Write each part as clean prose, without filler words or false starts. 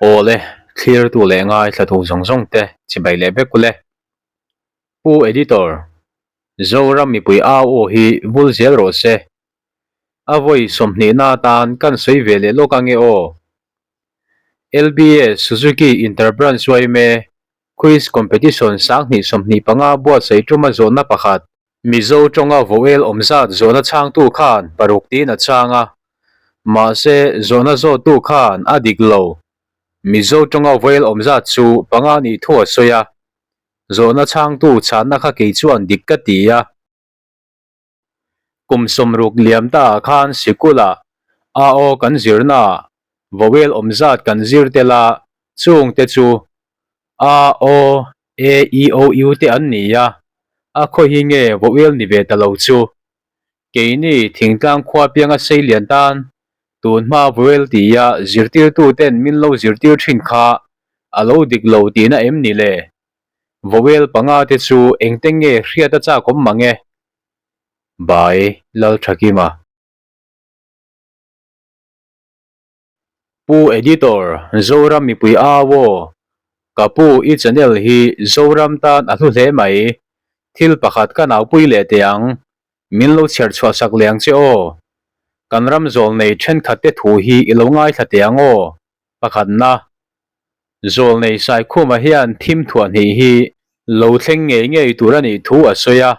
Awle, thlirtu leh ngaithlatu zawng zawng te chibai leh vek ule. Pu Editor, Zoram mipui au aw hi vul zel rawh se. A vawi sawmhnihna atan kan sawi ve leh lawk ange aw. LBS Suzuki Interbranch yma Quiz Competition 2025 buatsaih tuma zawhna pakhat. Mizo tawnga vawel awm zat zawhna chhangtu khan paruk tiin a chhang a, mahse zawhna zawttu khan a dik lo. Mizo tawnga vawel awm zat chu panga nih thu a sawi a, zawhna chhangtu chhanna kha kei chuan dik ka ti a. Kum sawmruk liam ta ah khan sikulah a aw kan zirna ah vowel awm zat kan zir tel a, chung te chu a, o, e, i, o, u te an ni a, a khaw hi nge vowel ni ve ta lo chu? Keini thingtlang khua pianga sei lian tan tun hma vowel tia zirtirtu ten min lo zirtir thin kha a lo dik lo tihna em ni le? Vowel panga te chu engte nge hriat a chak awm mang e? By Lalthakima. Pu Editor, Zoram mipui au aw. Ka pu i channel hi Zoram tan a hlu hle mai. Thil pakhat ka naupui leh teh ang. Min lo chhiar chhuah sak leh ang che aw. Kan ram zawl nei thenkhat te thu hi i lo ngaithla teh ang aw. Pakhatna. Zawlnei Saikhuma hian thim thuah hnih hi lo thleng ngei ngei tur a nih thu a sawi a,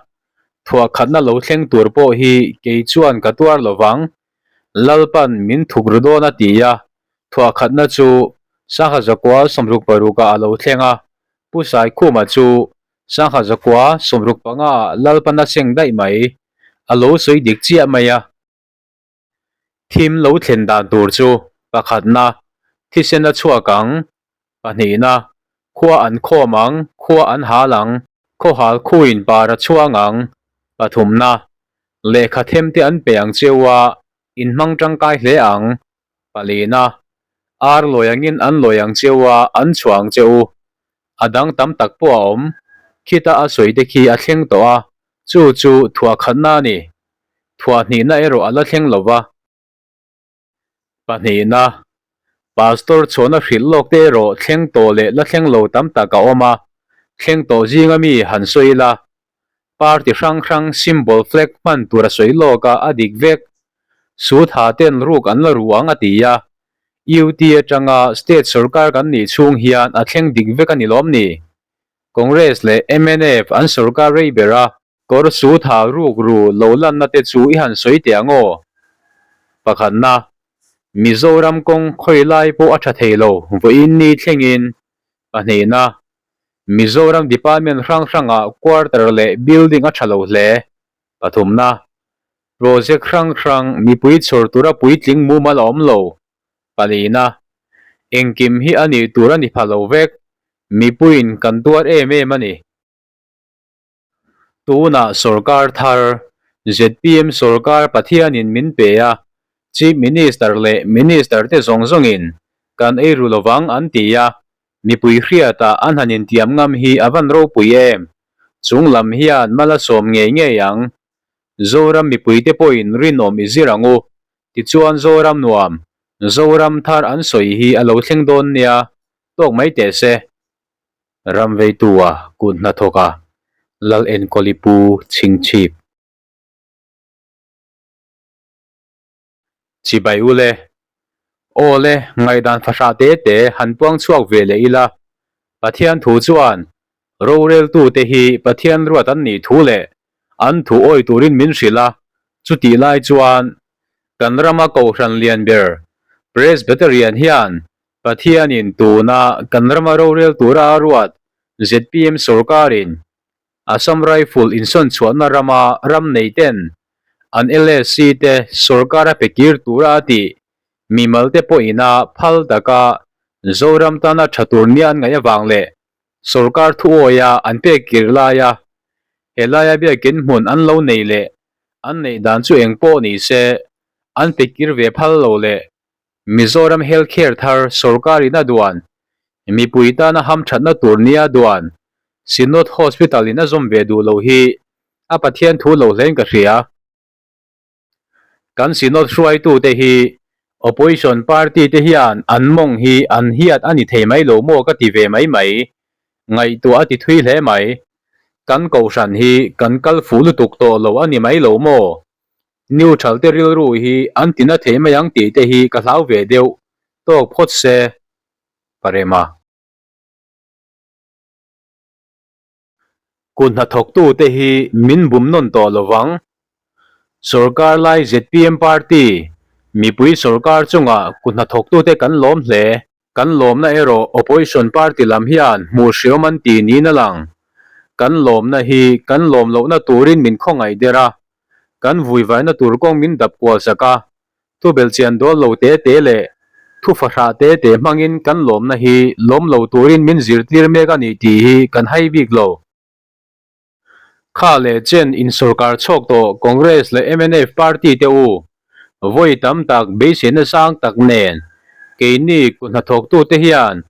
thuah khatna lo thleng tur pawh hi kei chuan ka tuar lo vang, Lalpan min thuk ru dawn a ti a, thuah khatna chu Sangha zakua 66 ah a lo thleng a, Pu Saikhuma chu Sangha zakua 65 ah Lalpan a seng daih mai, a lo sawi dik chiah mai a. Thim lo thlen dan tur chu pakhatna, thisen a chhuak ang, pahnihna, khua an khawm ang, khua an hal ang, khawhal khuin par a chhuang ang, pathumna, lehkha them te an pe ang cheu a, in hmang tangkai hle ang, palina, ar lawi angin an lawi ang cheu a, an chhuah ang che u. A dang tam tak pawh a awm, khita a sawi te khi a thleng tawh a, chu chu thuah khatna a ni. Thuah hnihna erawh a la thleng lo va. Pahnihna, Pastor chhuahna hrilh lawk te erawh thleng tawh leh la thleng lo tam tak a awm a, thleng tawh zinga mi han sawi ila. Party hrang hrang symbol flag hman tur a sawi lawk a, a dik vek. Sut ha ten ruk an la ru ang a ti a. UT atanga state sorkar kan nih chhung hian a thleng dik vek a ni lawm ni? Congress leh mnf an sorkar rei ber a. Kawr su tha ruk ru lo lanna te chu i han sawi teh ang aw. Pakhatna, Mizoram kawng khawi lai pawh a tha thei lo vawiin ni thlengin. Pahnihna, Mizoram department hrang hrangah quarter leh building a tha lo hle. Pathumna, Project hrang hrang mipui chhawr tura puitling mumal a awm lo. Palina, Engkim hi a nih tur a ni pha lo vek, mipuiin kan tuar em em a ni. Tunah sorkar thar, zpm sorkar Pathianin min pe a, Chief Minister leh Minister te zawng zawngin kan ei ru lovang an ti a, mipui hriatah an han intiam ngam hi a van ropui em? Chung lam hian mal a sawm ngei ngei ang. Zoram mipuite pawhin rinawm i zir ang u. Tichuan Zoram nuam, Zoram thar an sawi hi a lo thleng dawn nia, tawk mai teh se. Ram veitu-a kut hnathawk a, Lal Enkawli Pu Chhingchhip. Chibai u le. Aw le, ngaihdan fahrah te te han puang chhuak ve leh ila. Pathian thu chuan roreltute hi Pathian ruat an nih thu leh an thu awi turin min hrilh a, chutih lai chuan kan rama kohhran lian ber Presbyterian hian Pathianin tuna kan rama rorel tura a ruat zpm sorkarin Assam Rifle insawn chhuahna rama ram nei ten an LSC te sorkar a pe kir tura a tih mimal te pawhin a phal taka Zoram tana tha tur nia an ngaih avang leh sorkar thuawia an pek kir laia helaia biakin hmun an lo nei leh an neih dan chu eng pawh ni se an pe kir ve phal lo leh Mizoram Health Care thar sorkarin a duan, mipui tana hamthatna tur nia duan, Synod Hospital in a zawm ve duh loh hi a Pathian thu lo hlein ka hria. Kan Synod hruaitute hi Opposition party te hian an mawng hi an hiat a ni thei mai lo maw ka ti ve mai mai. Ngaihtuah a ti thui hle mai. Kan kohhran hi kan kal fuh lutuk tawh lo a ni mai lo maw? Neutral te rilru hi an ti na thei mai ang tih te hi ka hlau ve deuh tawk phawt se. Parema. Kut hnathawktute hi min bum nawn tawh lo vang. Sorkar lai zpm party mipui sorkar chungah kut hnathawktute kan lawm hle. Kan lawmna erawh opposition party lam hian hmuh hriawm an ti niin a lang. Kan lawmna hi kan lawm lohna turin min khawngaih der a, kan vuivaina tur kawng min dap kual sak a, Thu belchian dawl lo te te leh thu fahrah te te hmangin kan lawmna hi lawm lo turin min zirtir mek a ni tih hi kan hai bik lo. Kha leh chen insawrkar chhawk tawh Congress leh mnf party te u, vawi tam tak beiseina sang tak nen keini kuthnathawktute hian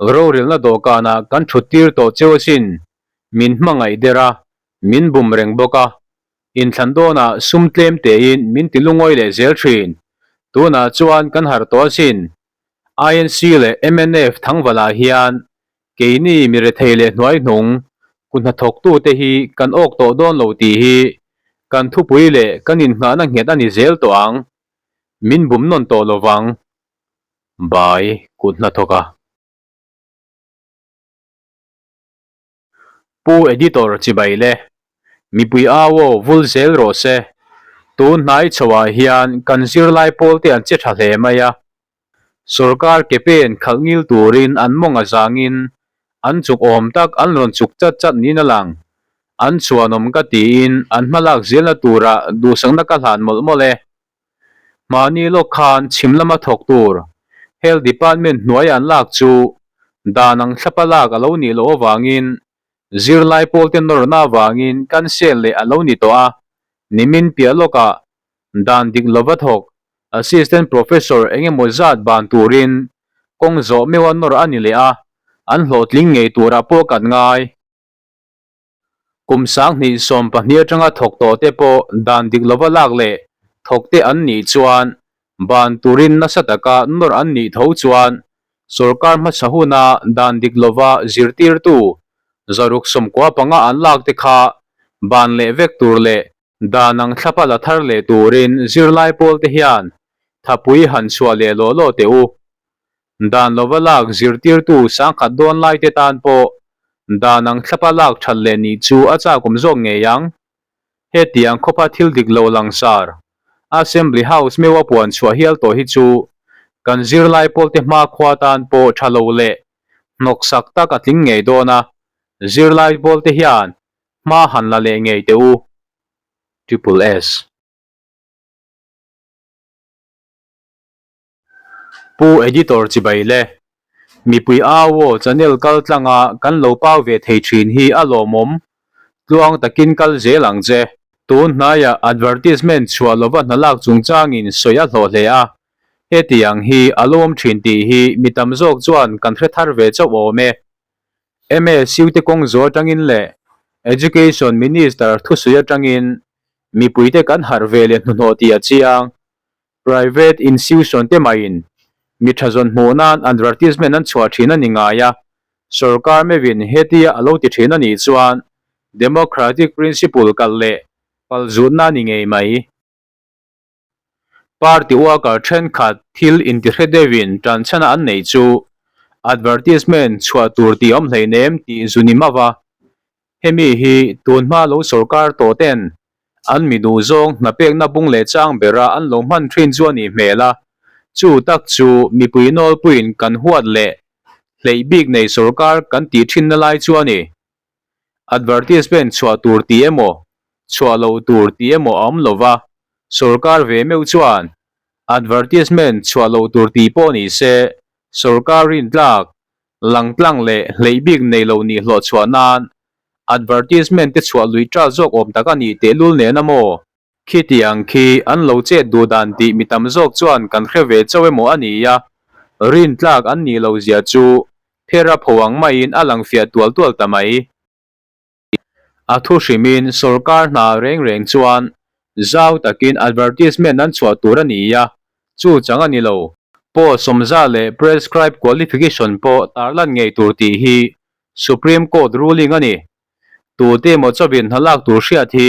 rorelna dawhkanah kan thuttir tawh cheu asin, min hmangaih der a, min bum reng bawk a, Inthlan dawnah sum tlem tein min ti lungawi leh zel thin. Tunah chuan kan harh tawh asin. INC leh mnf thangvalah hian keini mi rethei leh hnuaihnung ku hnathawktute hi kan awk tawh dawn lo tih hi kan thupui leh kan innghahna nghet a ni zel tawh ang. Min bum nawn tawh lovang. Bai kut hnathawk a. Pu Editor chibai le, mipui au aw vul zel rawh se. Tun hnai chhoah hian kan zirlai pawl te an che tha hle mai a. Sorkar ke pen khalh ngil turin an mawng a zangin an chuk awm tak an rawn chuk chat chat niin a lang. An chhuanawm ka tiin an hmalak zelna turah duhsakna ka hlan mawlh mawlh e. Mahni lawk khan chhim lama thawk tur Health Department hnuaia an lak chu dan ang thlapa lak a lo nih loh avangin zirlai pawlte nawrna avangin cancel leh a lo ni tawh a, nimin piah lawkah dan dik lova thawk Assistant Professor eng emaw zat ban turin kawng zawh meuha nawr a ni leh a, an hlawhtling ngei turah pawh kan ngai. Kum 2012 atanga thawk tawh te pawh dan dik lova lak leh thawk te an nih chuan ban turin nasa taka nawr an nih tho chuan sorkar hmasa huna dan dik lova zirtirtu 695 an lak te kha ban leh vek tur leh dan ang thlapa la thar leh turin zirlai pawl te hian thapui han chhuah leh law law teh u. Dan lova lak zirtirtu 10,000 dawn lai te tan pawh dan ang thlapa lak that leh nih chu a chakawm zawk ngei ang. Hetiang khawpa thil dik lo langsar Assembly House meuha puan chhuah hial tawh hi chu kan zirlai pawlte hmakhua tan pawh tha lo leh hnawksak tak a tling ngei dawn a, zirlai pawlte hian hma han la leh ngei teh u. Triple S. Pu Editor chibai le. Mipui au aw channel kal tlanga kan lo pau ve thei thin hi a lawmawm. Tluang takin kal zel ang che. Tun hnaiah advertisement chhuah lova hna lak chungchangin sawi a hlawh hle a. Hetiang hi a lawm thin tih hi mi tam zawk chuan kan hre thar ve chauh awm e. MSU te kawng zawh atangin leh Education Minister thusawi atangin mipuite kan harh ve leh hnuhnawh tih a chiang. Private institution te maiin mi tha zawn hmuh nan advertisement an chhuah thin a ni ngai a, sorkar meuhin hetia a lo ti thin a nih chuan democratic principle kalh leh palzutna a ni ngei mai. Party worker thenkhat thil intihre deuhin tanchhana an neih chu advertisement chhuah tur tih awm hleinem tih zu ni mauh a, hemi hi tunhma lo sorkar tawh ten An mi duh zawng hna pekna bung leh chang bera an lo hman thin chu a nih hmel a, chu tak chu mipui nawlpuiin kan huat leh hleih bik nei sorkar kan tih thinna lai chu a ni. Advertisement chhuah tur tih emaw, chhuah loh tur tih emaw a awm lo va, sorkar ve meuh chuan advertisement chhuah loh tur tih pawh ni se, sorkar rintlak, langtlang leh hleih bik nei lo nih hlawh chhuah nan Advertisement te chhuah lui ṭa zawk awm tak a nih tehlul nen a maw? Khitiang khi an lo chet duh dan tih mi tam zawk chuan kan hre ve chauh emaw a ni a, rintlak an nih loh zia chu phera pho ang maiin a lang fiah tual tual ta mai. A thu hrimin sawrkar hna reng reng chuan zau takin advertisement an chhuah tur a ni a. Chu chang a ni lo. Post sawmza leh prescribed qualification pawh tarlan ngei tur tih hi Supreme Court ruling a ni. Tute emaw chawin hna lak tur hriat hi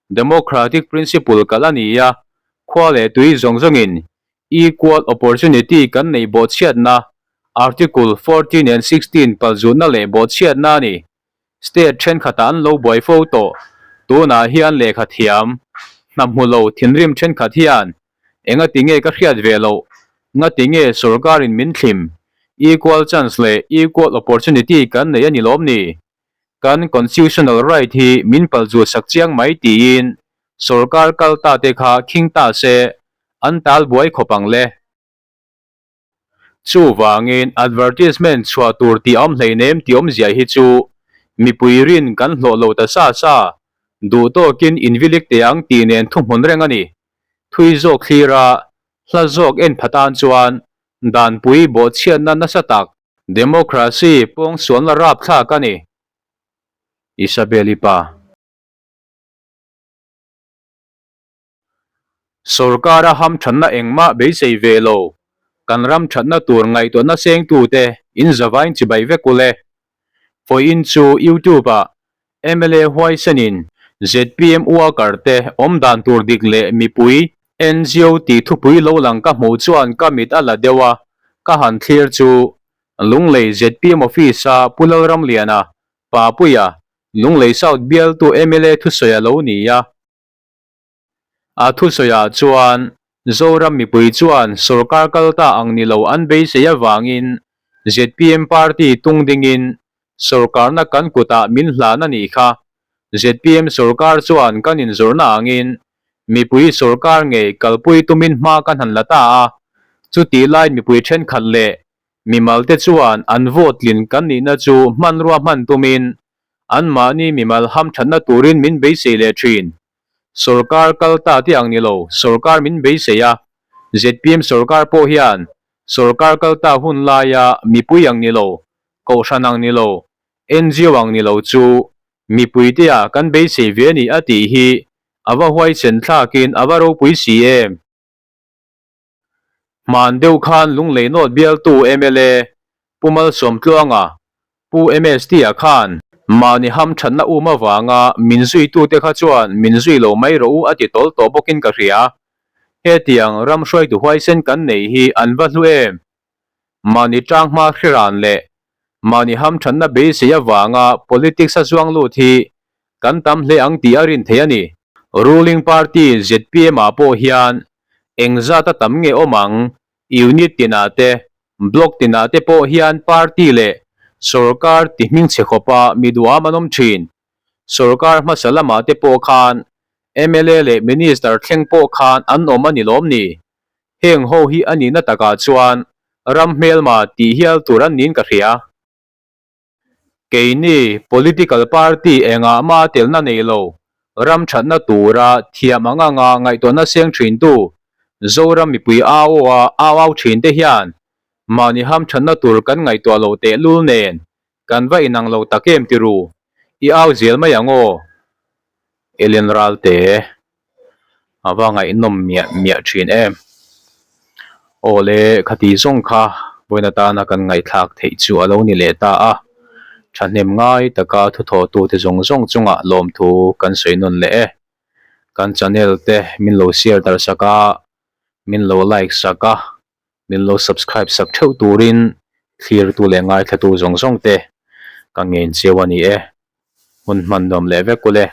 democratic principle kalh a ni a, khua leh tui zawng zawngin equal opportunity kan neih bawhchhiatna Article 14 and 16 palzutna leh bawhchhiatna a ni. State thenkhatah an lo buai fo tawh. Tunah hian lehkha thiam, hna hmu lo thinrim thenkhat hian engati nge ka hriat ve loh, ngati nge sorkarin min thlim, equal chance leh equal opportunity kan nei a ni lawm ni? Kan constitutional right hi min palzut sak chiang mai tiin sorkar kal ta te kha khing ta se an tal buai khawp ang le. Chuvangin advertisement chhuah tur tih awm hleinem tih awmzia hi chu mipui rin kan hlawh lo ta sa sa, duh tawkin invilik teh ang tih nen thuhmun reng a ni. Thui zawk thlir a, hla zawk en pha tan chuan danpui bawhchhiatna nasa tak, democracy pawngsualna rapthlak a ni. Isabel-i pa. Sorkara hamthatna engmah beisei ve lo, kan ram thatna tur ngaihtuahna sengtute in zavain chibai vek ule. Vawiin chu YouTube ah mla huaisenin zpm worker te awm dan tur dik leh mipui ngo tih thupui lo lang ka hmuh chuan ka mit a la deuh a, ka han thlir chu Lunglei zpm office a Pu Lalramliana, Papuia, Lunglei South bialtu mla thusawi a lo ni a. A thusawiah chuan Zoram mipui chuan sorkar kal ta ang ni lo an beisei avangin zpm party tung dingin sorkarna kan kutah min hlan a nih kha. Zpm sorkar chuan kan inzawrhna angin mipui sorkar ngei kalpui tumin hma kan han la ta a, chutih lai mipui thenkhat leh mimalte chuan an vote tlin kan nihna chu hmanrua hman tumin anmahni mimal hamthatna turin min beisei leh thin. Sorkar kal ta tih ang ni lo, sorkar min beisei a, zpm sorkar pawh hian sorkar kal ta hun laia mipui ang ni lo, kohhran ang ni lo, ngo ang ni lo chu mipuitea kan beisei ve a ni a tih hi a va huaisen thlakin a va ropui si em? Hman deuh khan Lunglei North bialtu mla Pu Malsawmtluanga, Pu MST-a khan mahni hamthatna um avanga min zuitute kha chuan min zui lo mai rawh u a ti tawl tawh bawkin ka hria. Hetiang ram hruaitu huaisen kan nei hi an va hlu em? Mahni tanghma hriran leh mahni hamthatna beisei avanga politics a zuang lut hi kan tam hle ang tih a rin theih a ni. Ruling party zpm ah pawh hian engzat a tam nge awm ang? Unit tinah te, block tinah te pawh hian party leh sorkar ti hmingchhe khawpa mi duham an awm thin. Sorkar hmasa lamah te pawh khan mla leh minister thleng pawh khan an awm a ni lawm ni? Heng ho hi a nihna takah chuan ram hmelma tih hial tur an niin ka hria. Keini political party engah mah telna nei lo, ram thatna tura thiam ang anga ngaihtuahna seng thintu Zoram mipui au a au au thin te hian mahni ham thatna tur kan ngaihtuah loh tehlul nen kan va inang lo tak em ti ru, i au zel mai ang aw. Ellen Ralte a va ngaihnawm miah miah thin em. Aw le khati zawng kha vawiin atana kan ngaihthlak theih chu a lo ni leh ta a, thahnem ngai taka thuthawhtute zawng zawng chungah lawmthu kan sawi nawn leh e. Kan channel te min lo share darh sak a, min lo like sak a, min lo subscribe sak theuh turin thlirtu leh ngaithlatu zawng zawng te ka ngen chiau a ni e. Hun hman nuam leh vek ule.